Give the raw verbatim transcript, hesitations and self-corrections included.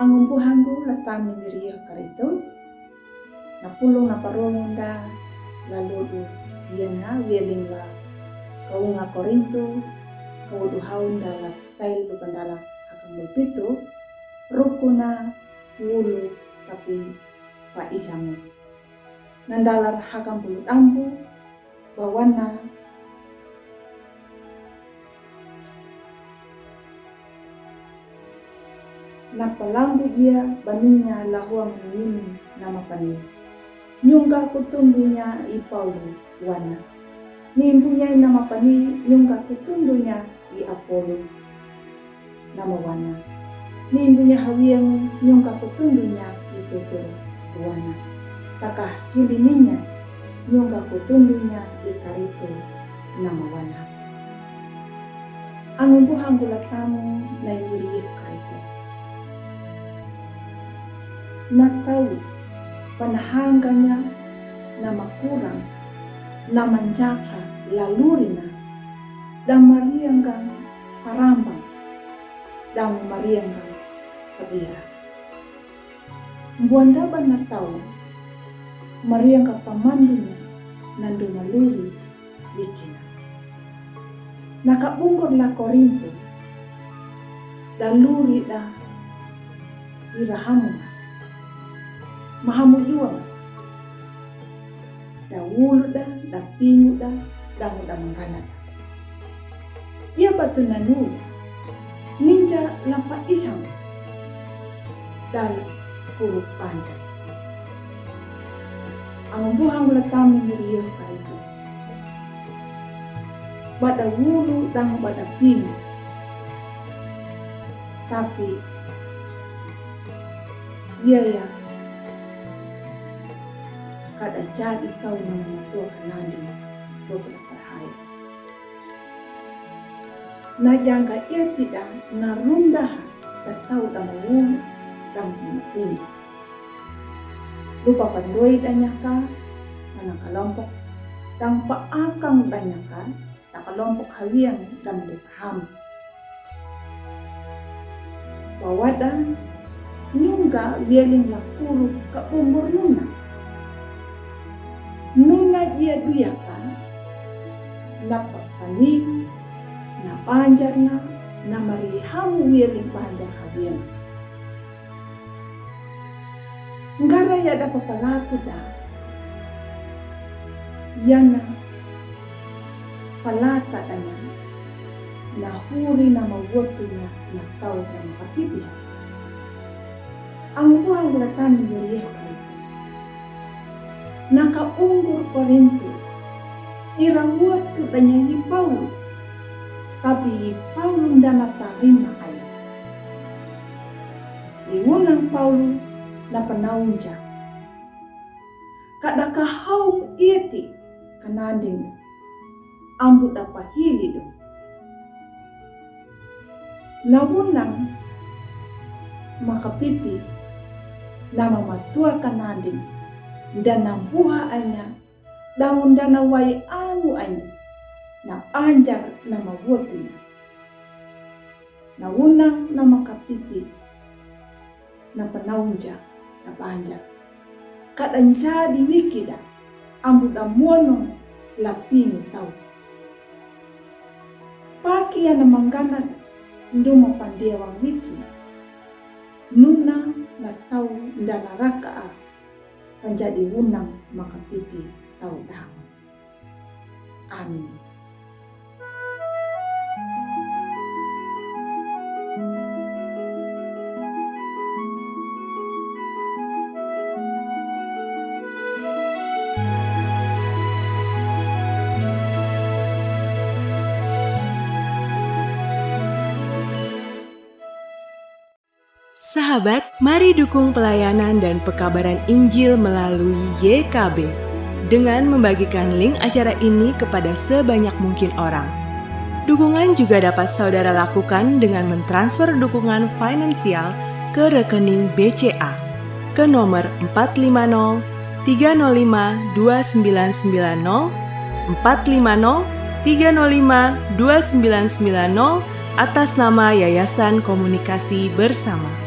Angumbuhangu latami miriyo Karitu, na pulung na parongunda la lodu, iana wieling la kaunga Korintu, kawudu haunda la tailu pandala hakang pitu, rukuna wulu tapi pa ihamu. Nandalar hakang pulu dambu, bawana na palangu dia baninya lahuang nini nama pani. Nyungga kutundunya i Paulu wana. Nimbunya i nama pani nyungga kutundunya i Apolo nama wana. Nimbunya hawiang nyungga kutundunya i Petro wana. Takah hili ninya nyungga kutundunya i Karitu nama wana. Angumbuhangu latamu na imiri Karitu. Na tau panahanganya nama kurang, nama njaka lalurina, dan marianggang parambang, dan marianggang kabira. Mbuan daba na tau marianggang pamandunya nandu maluri wikina. Na kabungur la Korintu, da luri da irahamu, mahamu juang, da wulu da, da pingu da, da muda mangana da. Ia batu nanu, ninja lapa iham, dal kuruk panjang. Angumbuhangu latami miriyo Karitu. Bada wulu dan bada pingu. Tapi, ia ia, kada jadi tau nama matua kanandi, bokna parhaya. Na jangga ia tidak na rundaha da tau da mawulu da mawulu. Lupa pandoi da nyaka, mana kalompok, dan paakang da nyaka, da kalompok hawiang da mali paham. Bawada nyungga wieling lakuru ka umbur nuna. Nuna ia duyaka, na papani, na panjar na, na marihamu wieling panjar hawiang. Ngara ia da papalaku da. Iana palata danya, na huri nama wotunya na tau nama kapipi. Angumbuhangu latami miriyo Karitu. Na kaungur Korintu, ira wotu danya i Paulu, tapi i Paulu ndana tarima ai. I wunang Paulu na panaunja. Kada kahaung ieti kananding, ambu da pahili do. Na wunang makapipi, nama matua kananding, ndana buha anya, dan ndana wai angu anya, na panjar nama wotunya. Na wunang nama kapipi, na panaunja, na panjar. Kada njadi wikida, ambu da muonong lapini tau. Pakia na mangana da, nduma pandiawang wiki. Nuna na tau ndana raka a, panjadi wunang makapipi tau dang. Amin. Sahabat, mari dukung pelayanan dan pekabaran Injil melalui Y K B dengan membagikan link acara ini kepada sebanyak mungkin orang. Dukungan juga dapat saudara lakukan dengan mentransfer dukungan finansial ke rekening B C A ke nomor empat lima nol tiga nol lima dua sembilan sembilan nol, empat lima nol tiga nol lima dua sembilan sembilan nol atas nama Yayasan Komunikasi Bersama.